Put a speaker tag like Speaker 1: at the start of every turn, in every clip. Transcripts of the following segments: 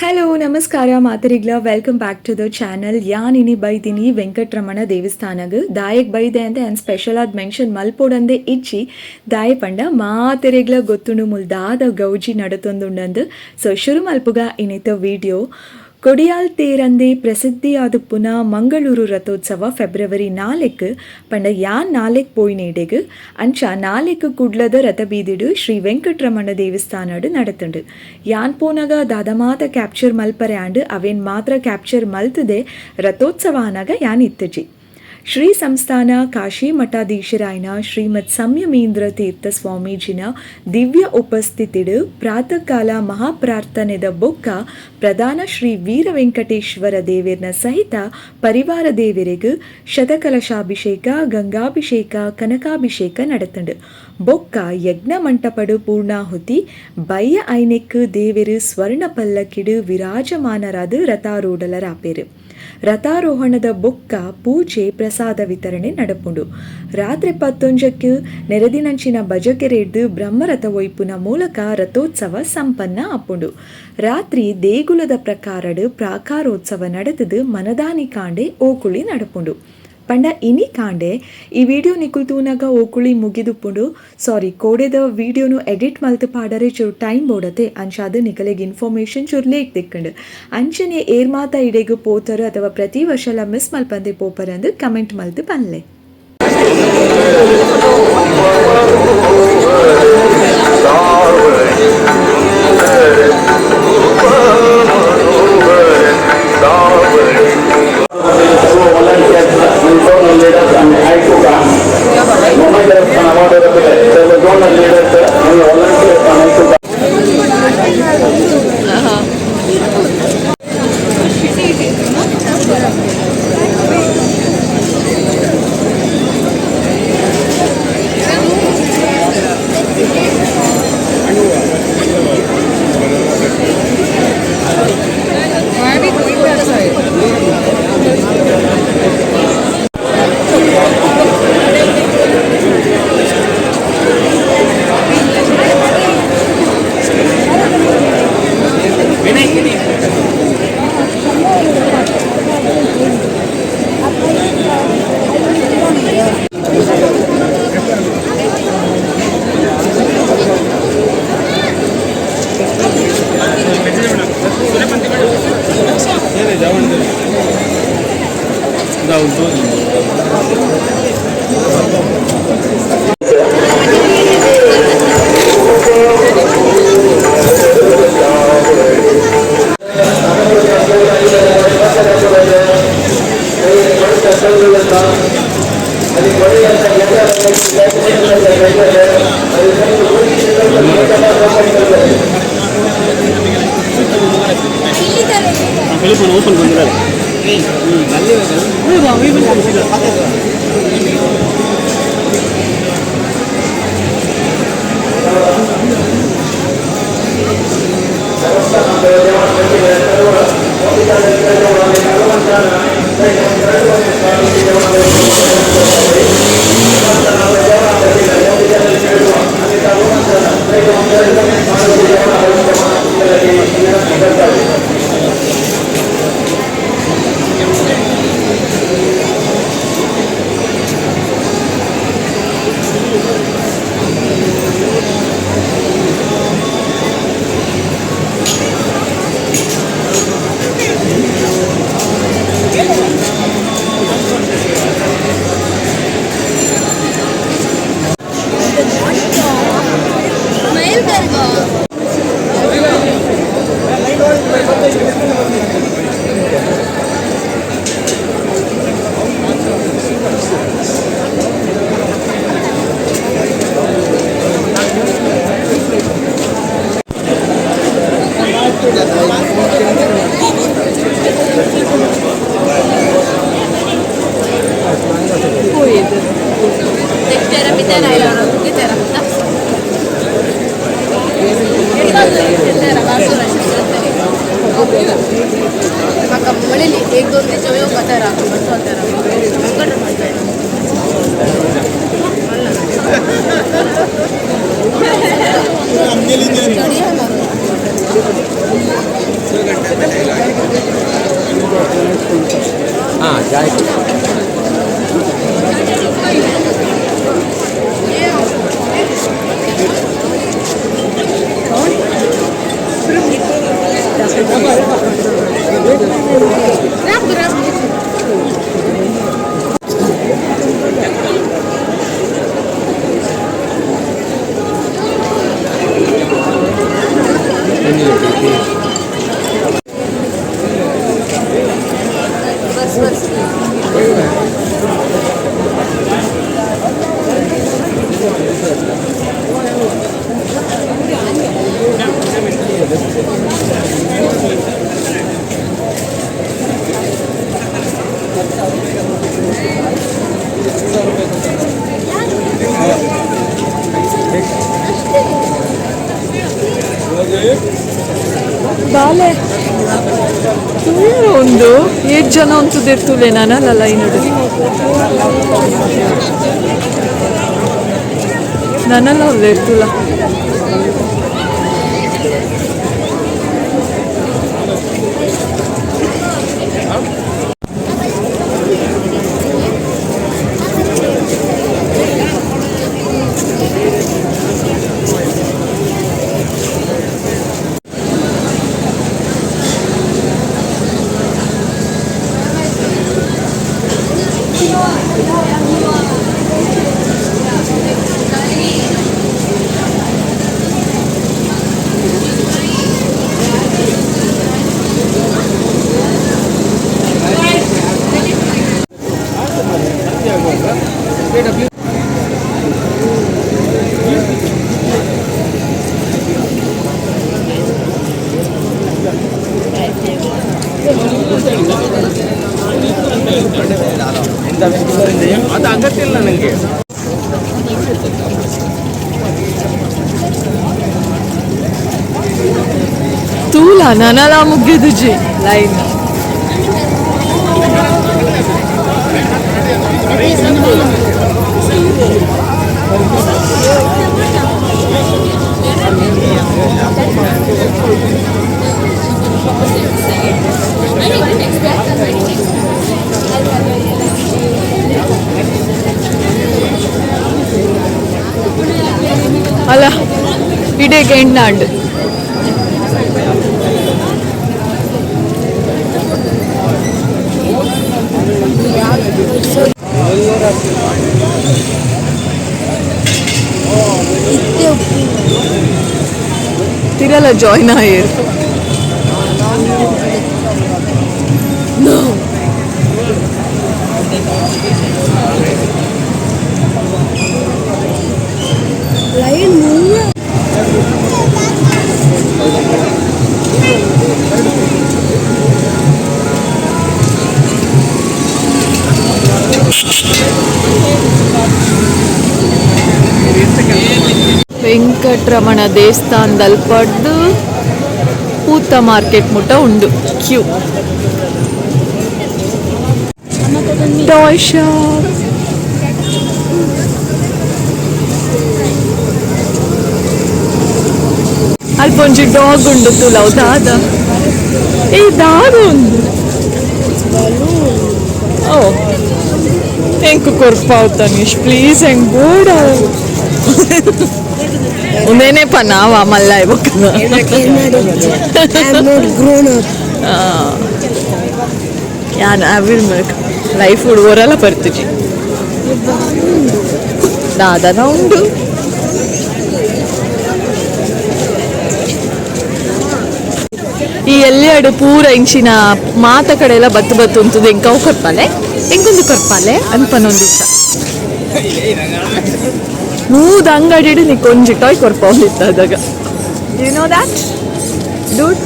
Speaker 1: Hello ನಮಸ್ಕಾರ ಮಾತರಿಗ್ಲ, welcome back to the channel. ಯಾನ್ ಇನಿ ಬೈದಿನಿ ವೆಂಕಟರಮಣ ದೇವಸ್ಥಾನಗ್. ದಾಯೆಗ್ ಬೈದೆ ಅಂದೆ ಅನ್ ಸ್ಪೆಷಲ್ ಆದ್ ಮೆನ್ಷನ್ ಮಲ್ಪೊಡಂದೆ ಇಜ್ಜಿ. ದಾಯೆ ಪಂಡ ಮಾತೆರೆಗ್ಲ ಗೊತ್ತುಂಡು ಮುಲ್ ದಾದ ಗೌಜಿ ನಡತೊಂದುಂಡಂದು. ಸೊ ಶುರು ಮಲ್ಪುಗ ಇನಿತ ವಿಡಿಯೋ. ಕೊಡಿಯಾಲ್ ತೇರಂದೆ ಪ್ರಸಿದ್ಧಿಯಾದುಪ್ಪುನ ಮಂಗಳೂರು ರಥೋತ್ಸವ ಫೆಬ್ರವರಿ 4 ಪಂಡ ಯಾನ್ 4 ಪೋಯಿನೇಡೆಗ್. ಅಂಚ 4 ಕುಡ್ಲದ ರಥಬೀದಿಡು ಶ್ರೀ ವೆಂಕಟರಮಣ ದೇವಸ್ಥಾನಡ್ ನಡತುಂಡು. ಯಾನ್ ಪೋನಗ ದಾದ ಮಾತ ಕ್ಯಾಪ್ಚರ್ ಮಲ್ಪರೆ ಆಂಡ್ ಅವೇನ್ ಮಾತ್ರ ಕ್ಯಾಪ್ಚರ್ ಮಲ್ತದೆ. ರಥೋತ್ಸವ ಆನಗ ಯಾನ್ ಇತ್ತಜಿ. ಶ್ರೀ ಸಂಸ್ಥಾನ ಕಾಶಿ ಮಠಾಧೀಶರಾಯನ ಶ್ರೀಮದ್ ಸಂಯಮೀಂದ್ರ ತೀರ್ಥ ಸ್ವಾಮೀಜಿನ ದಿವ್ಯ ಉಪಸ್ಥಿತಿಡು ಪ್ರಾತಃಕಾಲ ಮಹಾಪ್ರಾರ್ಥನೆದ ಬೊಕ್ಕ ಪ್ರಧಾನ ಶ್ರೀ ವೀರ ವೆಂಕಟೇಶ್ವರ ದೇವೆರ್ನ ಸಹಿತ ಪರಿವಾರ ದೇವರಿಗೆ ಶತಕಲಶಾಭಿಷೇಕ, ಗಂಗಾಭಿಷೇಕ, ಕನಕಾಭಿಷೇಕ ನಡತುಂಡು. ಬೊಕ್ಕ ಯಜ್ಞ ಮಂಟಪಡು ಪೂರ್ಣಾಹುತಿ. ಬಯ್ಯ ಐನೆಕ್ ದೇವೆರು ಸ್ವರ್ಣ ಪಲ್ಲಕ್ಕಿಡು ವಿರಾಜಮಾನರಾದ ರಥಾರೂಢಲರಾಪೇರು. ರಥಾರೋಹಣದ ಬೊಕ್ಕ ಪೂಜೆ, ಪ್ರಸಾದ ವಿತರಣೆ ನಡಪುಂಡು. ರಾತ್ರಿ 11ಕ್ಕೆ ನೆರೆದಿನಂಚಿನ ಭಜಕೆರೆಡ್ದು ಬ್ರಹ್ಮರಥ ಒಯ್ಪುನ ಮೂಲಕ ರಥೋತ್ಸವ ಸಂಪನ್ನ ಆಪುಂಡು. ರಾತ್ರಿ ದೇಗುಲದ ಪ್ರಕಾರಡ್ ಪ್ರಾಕಾರೋತ್ಸವ ನಡೆತದು ಮನದಾನಿ ಕಾಂಡೆ ಓಕುಳಿ ನಡಪುಂಡು. ಪಂಡ ಇನಿ ಕಾಂಡೆ. ಈ ವಿಡಿಯೋ ನಿಕುಲ್ ತೂನಗ ಓಕುಳಿ ಮುಗಿದುಪ್ಪುಂಡು. ಸಾರಿ, ಕೋಡೆದ ವಿಡಿಯೋನು ಎಡಿಟ್ ಮಲ್ತ್ ಪಾಡರೆ ಚೂರು ಟೈಮ್ ಬೋಡತೆ. ಅಂಚಾದ್ ನಿಕಲೆಗ್ ಇನ್ಫಾರ್ಮೇಶನ್ ಚೂರು ಲೇಟ್ ತಿಕ್ಕಂಡು. ಅಂಚನೆ ಏರ್ ಮಾತ ಇಡೆಗ್ ಪೋತರು ಅಥವಾ ಪ್ರತಿ ವರ್ಷಲ ಮಿಸ್ ಮಲ್ಪಂದೆ ಪೋಪರಂದು ಕಮೆಂಟ್ ಮಲ್ತ್ ಪನ್ಲೆ.
Speaker 2: Zonal leaders and ಐಕುಕ ಮೊಮ್ಮೈದರಪ್ಪನ zonal leaders and volunteers and ಐಕುಕ.
Speaker 3: Why are we going that side?
Speaker 4: Open ಬಂದಿದ್ದಾರೆ.
Speaker 3: एक दोन ते येवपाक तयार.
Speaker 1: ಬಾಲೆ ತೂಯರ ಒಂದು ಏಟ್ ಜನ ಅಂತದಿರ್ತುಲೆ ನಾನಲ್ಲ ಲೈನ್ ನಾನಲ್ಲ ಇರ್ತುಲ್ಲ.
Speaker 4: ಅದು ಅಗತ್ಯ ಇಲ್ಲ ನನಗೆ.
Speaker 1: ತೂಲ ನನಲ ಮುಗ್ಗಿದುಜಿ ಲೈನ್. ಅಲ್ಲ ಇಡೀ ಎಂಡ್ನಾಂಡ್ ತಿರಲ ಜಾಯ್ನ್ ಆಯರ್. ವೆಂಕಟರಮಣ ದೇವಸ್ಥಾನದಲ್ಲಿ ಪಡ್ದು ಪೂತ ಮಾರ್ಕೆಟ್ ಮುಟ್ಟ ಉಂಡು ಕ್ಯೂ. ಟಾಯ್ ಶಾಪ್ ಅಲ್ಪ ಒಂಜಿ ಡಾಗ್ ಉಂಡು ತುಲವು ದಾದ ಏ ದಾದ ಉಂಡು. ಓ ಎಂಕು ಕೊರ್ಪಾವ್ ತನೀಶ್ ಪ್ಲೀಸ್ ಹೆಂಗ್ ಬೋಡ ಉಂದೇನೆ ಪನಾವ ಮಲ್ಲ ಬೊಕ್ಕನ.
Speaker 5: I'm not grown up.
Speaker 1: ಯಾನ್ ಅವಿಲ್ milk life ಓರಲ ಪರ್ತುಜಿ ದಾದನ ಉಂಡು. ಈ ಎಲ್ಲೆಡು ಪೂರ ಇಂಚಿನ ಮಾತ ಕಡೆ ಎಲ್ಲ ಬತ್ತು ಬತ್ತು ಉಂತುದು ಎಂಕವು ಕೊರ್ಪಾಲೆ ಎಂಕೊಂದು ಕೊರ್ಪಾಲೆ ಅನ್ಪನೊಂದಿತ್ತ ಮೂದು ಅಂಗಡಿಡು ನೀ ಕೊಂಜಿ ಟಾಯ್ ಕೊರ್ಪೌಂದಿತ್ತ ಅದಾಗ. You know that dude?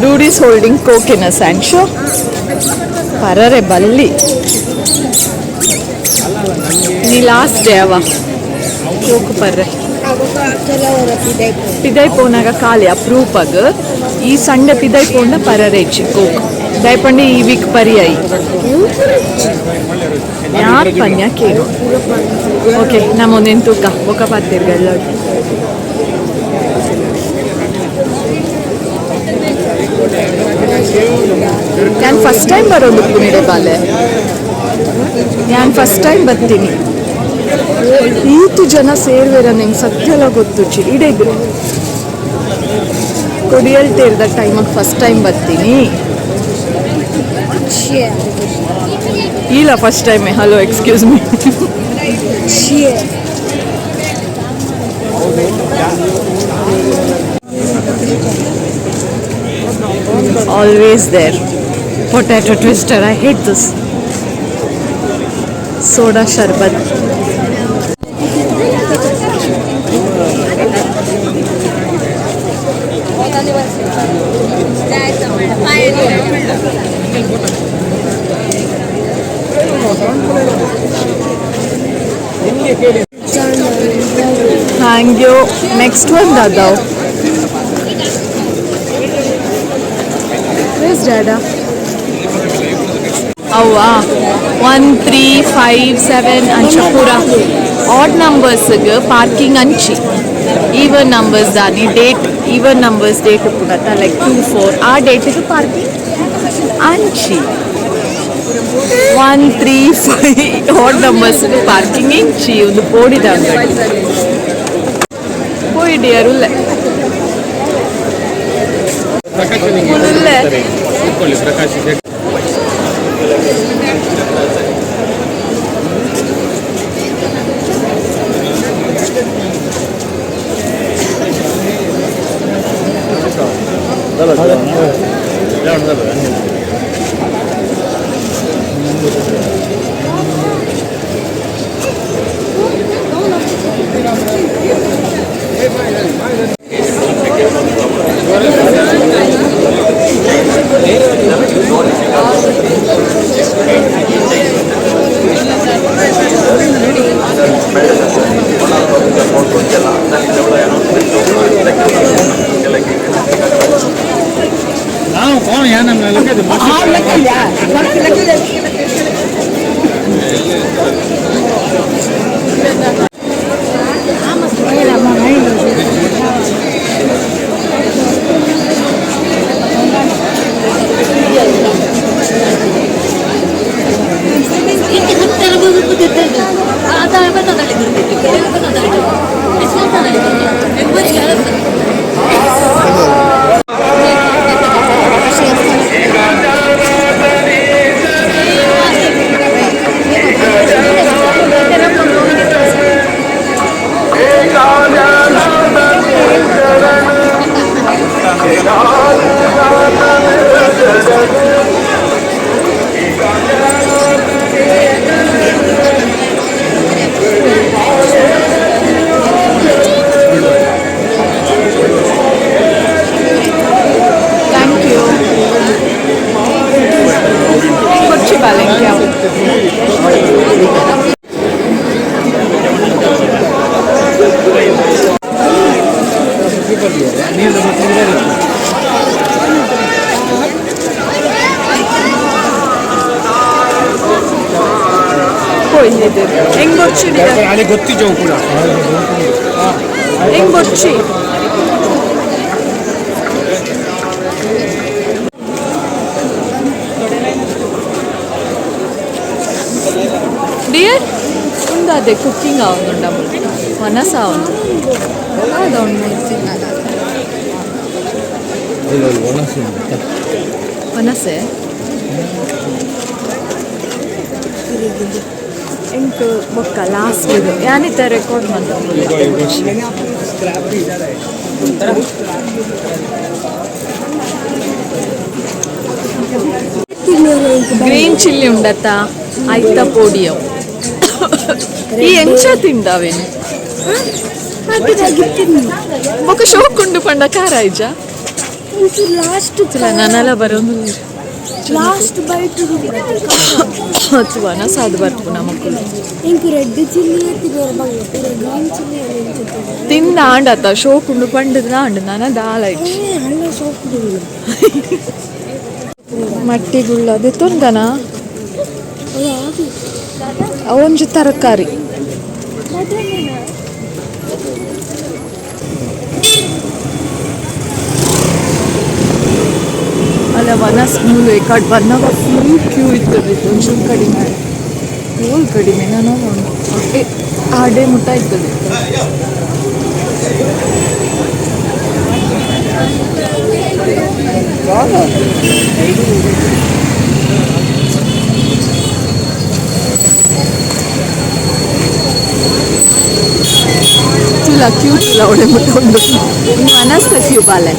Speaker 1: Dude is holding coke in a Sancho. ಪರರೆ ಬಲ್ಲಿ ನೀ ಲಾಸ್ಟ್ ಡೇ ಅವ ಕೋಕ್ ಪರ್ರೆ ಪಿದೈ ಪೋನಾಗ ಖಾಲಿ ಅಪ್ರೂಪಗ್ ಈ ಸಂಡೆ ಪಿದೈ ಪೋಂಡ ಪರರೆ ಇಚ್ಚಿ ಕೋಕ್ ದಯಪಂಡೆ ಈ ವೀಕ್ ಪರಿ I ಯಾರ್ ಪನ್ಯ ಕೇಳು. ಓಕೆ ನಮ್ಮ ಒಂದೇನು ತೂಕ ಬೊಕ ಪಾತಿರ್ಗ ಎಲ್ಲ. ನಾನು ಫಸ್ಟ್ ಟೈಮ್ ಬರೋದು ಪುನಿಡೆ ಬಾಲೆ. ನಾನು ಫಸ್ಟ್ ಟೈಮ್ ಬರ್ತೀನಿ. ಈತು ಜನ ಸೇರ್ವೇರ ನಿಂಗೆ ಸತ್ಯಲ ಗೊತ್ತು. ಇಡೇಗ್ರು ಕೊಡಿಯಲ್ ತೇರ್ದ ಟೈಮಿಗೆ ಫಸ್ಟ್ ಟೈಮ್ ಬರ್ತೀನಿ. ಇಲ್ಲ, ಫಸ್ಟ್ ಟೈಮೇ. Hello, excuse me. Always there. Potato twister, I hate this. Soda sharbat. Thank you. Next one, Dada. Where's Dada? ಅವ್ವಾ, 1 3 5 7 ಅಂಚ ಪೂರ ಆಡ್ ನಂಬರ್ಸ್ಗೆ ಪಾರ್ಕಿಂಗ್ ಅಂಚಿ. ಈವನ್ ನಂಬರ್ಸ್ ದಾನಿ ಡೇಟ್, ಈವನ್ ನಂಬರ್ಸ್ ಡೇಟ್ ಉಪ್ಪುನತ್ತ, ಲೈಕ್ 2 4 ಆ ಡೇಟಿಗೆ ಪಾರ್ಕಿಂಗ್ ಅಂಚಿ. 1 3 5 ಆಡ್ ನಂಬರ್ಸ್ಗೆ ಪಾರ್ಕಿಂಗ್ ಇಂಚಿ. ಒಂದು ಪೋಡಿದ ಅಂಗಡಿ ಪೋಯಿಡಿಯರ್ ಉಲ್ಲೆ.
Speaker 4: ಪ್ರಕಾಶ್.
Speaker 1: ಉಲ್ಲೆ.
Speaker 4: ಕೂತ್ಕೊಳ್ಳಿ ಪ್ರಕಾಶ್.
Speaker 1: Thank you. ಕೊಚ್ಚಿ ಬಾಲೆಂಕ್ಯ. ಹೆಂಗ್ ಬೊಚ್ಚಿ?
Speaker 4: ಅಲ್ಲಿ ಗೊತ್ತಿದ್ದವು ಕೂಡ.
Speaker 1: ಹೆಂಗ್ ಬೊಚ್ಚಿ? ಡಿಯರ್, ಉಂದಾದೆ ಕುಕ್ಕಿಂಗ್ ಆವೊಂದುಂಡ ಮನಸ್ಸು ಆವೊಂದು. ಮನಸ್ಸೆ ಎಂಕ್ ಬೊಕ್ಕ ಲಾಸ್ಟ್ ಇದು ಯಾನಿತ ರೆಕಾರ್ಡ್ ಮಂತ. ಗ್ರೀನ್ ಚಿಲ್ಲಿ ಉಂಡತ್ತ, ಐತ ಪೋಡಿಯೋ. ಈ ಎಂಚ ತಿಂದಾವೇನು? ಬೊಕ್ಕ ಶೋಕ್ ಉಂಡು ಪಂಡ ಖಾರ ಇಜ್ಜ?
Speaker 5: ಒಂಚೂರು ಲಾಸ್ಟ್.
Speaker 1: ನನಲ ಬರೋದು.
Speaker 5: Last bite.
Speaker 1: ಅಥವಾ ಸಾದು ಬರ್ಪು ನಮಕ್ಕುಲು.
Speaker 5: ಇಂಕು ರೆಡ್ ಚಿಲ್ಲಿ ತಿನ್ನೋರು ಬಂಗ ಗ್ರೀನ್ ಚಿಲ್ಲಿ.
Speaker 1: ತಿಂದ ಆಂಡತ್ತ, ಶೋಕ್ ಉಂಡು ಪಂಡದ ಆಂಡ್ ನನ ದಾಲ ಇಜ್ಜಿ.
Speaker 5: ಹಳ್ಳ ಸೋಪ್.
Speaker 1: ಮಟ್ಟಿಗುಳ್ಳ ಅದು ತುಂದನ ಅವೊಂಜಿ ತರಕಾರಿ.
Speaker 3: ಬಾಲೆ ವನಸ್ ಮೂಲು ಎಕಾಡ್ ಬನ್ನಗ ಫುಲ್ ಕ್ಯೂ ಇತ್ತು. ಒಂಚೂರು ಕಡಿಮೆ, ಫುಲ್ ಕಡಿಮೆ. ನಾನು ಆಡೆ ಮುಟ್ಟ ಇರ್ತದೆ. ತುಲ ಕ್ಯೂ ತುಲ ಒಡೆ ಮುಟ್ಟ ಉಂಡು. ವನಸ್ತ ಕ್ಯೂ ಬಾಲೆ.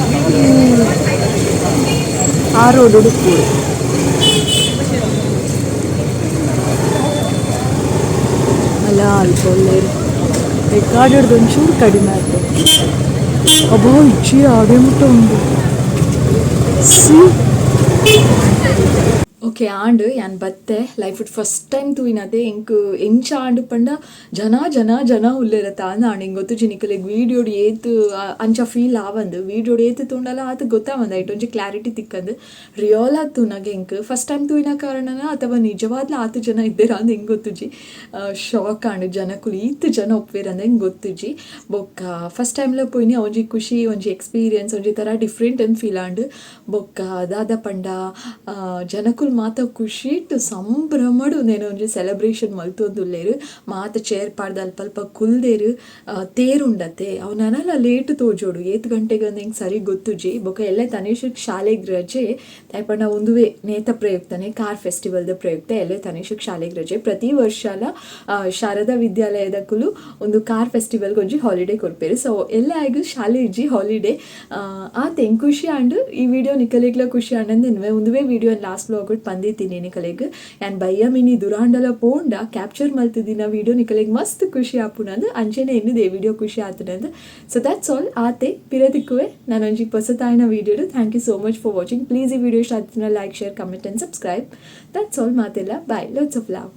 Speaker 3: ಆ ರೋಡ್ ಉಡುಪು. ಅಲ್ಲ, ಅಲ್ಪ ಒಳ್ಳೆ ರೆಕಾರ್ಡೆಡ್ ಒಂಚೂರು ಕಡಿಮೆ ಆಯ್ತು. ಅಬ್ಬೋ, ಇಚ್ಚಿ ಆಡೆ ಮುಟ್ಟ ಉಂಡು. ಸಿ.
Speaker 1: ಓಕೆ, ಆಂಡ್ ಯಾನ್ ಬತ್ತೆ. ಲೈಫ್ ಫಸ್ಟ್ ಟೈಮ್ ತೂಯಿನತೆ. ಎಂಕ್ ಎಂಚ ಆಂಡ್ ಪಂಡ, ಜನ ಜನ ಜನ ಉಲ್ಲೆರ ತಾಂದ ಆಂಡ್. ಎಂಕ್ ಗೊತ್ತುಜಿ ನಿಕಲೆಗ್ ವೀಡಿಯೋಡ್ ಏತ್ ಅಂಚ ಫೀಲ್ ಆವಂದ್. ವೀಡಿಯೋಡ್ ಏತ್ ತೂಂಡಲ ಆತ್ ಗೊತ್ತಾವಂದ್, ಐಟ್ ಒಂಜಿ ಕ್ಲಾರಿಟಿ ತಿಕ್ಕಂದ್. ರಿಯಲ್ ಆದ್ ತೂನಗ ಎಂಕ್ ಫಸ್ಟ್ ಟೈಮ್ ತೂಯಿನ ಕಾರಣನ ಅಥವಾ ನಿಜವಾದ್ಲ ಆತ್ ಜನ ಇದ್ದೆರಾ ಅಂದ್ ಎಂಕ್ ಗೊತ್ತುಜಿ, ಶಾಕ್ ಆಂಡ್. ಜನಕುಲು ಈತ್ ಜನ ಉಪ್ಪುವೆರ್ ಅಂದ್ ಎಂಕ್ ಗೊತ್ತುಜಿ. ಬೊಕ್ಕ ಫಸ್ಟ್ ಟೈಮ್ಲ ಪೋಯಿನಿ, ಒಂಜಿ ಖುಷಿ, ಒಂಜಿ ಎಕ್ಸ್ಪೀರಿಯನ್ಸ್, ಒಂಜಿ ಥರ ಡಿಫ್ರೆಂಟ್ ಅಂದ್ ಫೀಲ್ ಆಂಡ್. ಬೊಕ್ಕ ದಾದ ಪಂಡ, ಜನಕುಲು ಮಾತ ಖುಷಿಟ್ ಸಂಭ್ರಮಡ್ ಉಂದೆನ್ ಒಂಜಿ ಸೆಲೆಬ್ರೇಷನ್ ಮಲ್ತೊಂದುಲ್ಲೆರ್. ಮಾತ ಚೇರ್ ಪಾಡ್ದ್ ಅಲ್ಪ ಅಲ್ಪ ಕುಲ್ದೆರ್. ತೇರ್ ಉಂಡತೆ, ಅವು ನನಲ ಲೇಟ್ ತೋಜೊಡು. ಏತ್ ಗಂಟೆಗ್ ಅಂದ್ ಎಂಕ್ ಸರಿ ಗೊತ್ತುಜಿ. ಬೊಕ್ಕ ಎಲ್ಲೆ ತನಿಷಕ್ ಶಾಲೆಗ್ ರಜೆ. ದಾಯೆ ಪಂಡ ಉಂದುವೇ ನೇತ ಪ್ರಯುಕ್ತನೆ, ಕಾರ್ ಫೆಸ್ಟಿವಲ್ದ ಪ್ರಯುಕ್ತ ಎಲ್ಲೆ ತನಿಷಕ್ ಶಾಲೆಗ್ ರಜೆ. ಪ್ರತಿ ವರ್ಷಲ ಶಾರದಾ ವಿದ್ಯಾಲಯದಕುಲು ಉಂದು ಕಾರ್ ಫೆಸ್ಟಿವಲ್ಗ್ ಒಂಜಿ ಹಾಲಿಡೇ ಕೊರ್ಪೆರ್. ಸೊ ಎಲ್ಲೆ ಆಯಗ್ ಶಾಲೆ ಇಜ್ಜಿ, ಹಾಲಿಡೇ. ಆತ್ ಎಂಕ್ ಖುಷಿ ಆಂಡ್. ಈ ವಿಡಿಯೋ ನಿಕಲೆಗ್ಲ ಖುಷಿ ಆಂಡ್ ಅಂದ್. ಉಂದುವೇ ವಿಡಿಯೋ ಲಾಸ್ಟ್ ವ್ಲಾಗ್ ಪಂದಿತ್ತೀನಿ ನಿಕಲೆಗ್. ಯಾನ್ ಬಯ್ಯ ಮಿನಿ ದುರಾಂಡಲ ಪೋಂಡ ಕ್ಯಾಪ್ಚರ್ ಮಲ್ತಿದಿನ ವಿಡಿಯೋ ನಿಕಲೆಗ್ ಮಸ್ತ್ ಖುಷಿ ಆಪುನಂದ್, ಅಂಚೆನೆ ಎನ್ನುದೆ ವಿಡಿಯೋ ಖುಷಿ ಆತುನಂದ್. ಸೊ that's all. ಆತೆ, ಪಿರ ತಿಕ್ಕುವೆ ನಾನೊಂಜಿ ಪೊಸತಾಯಿನ ವಿಡಿಯೋಡು. Thank you so much for watching. Please, ಈ ವಿಡಿಯೋ ಇಷ್ಟ ಆತುಂಡ like, share, comment and subscribe. That's all. ಮಾತೆಲ್ಲ ಬಾಯ್, ಲಾಟ್ಸ್ ಆಫ್ ಲವ್.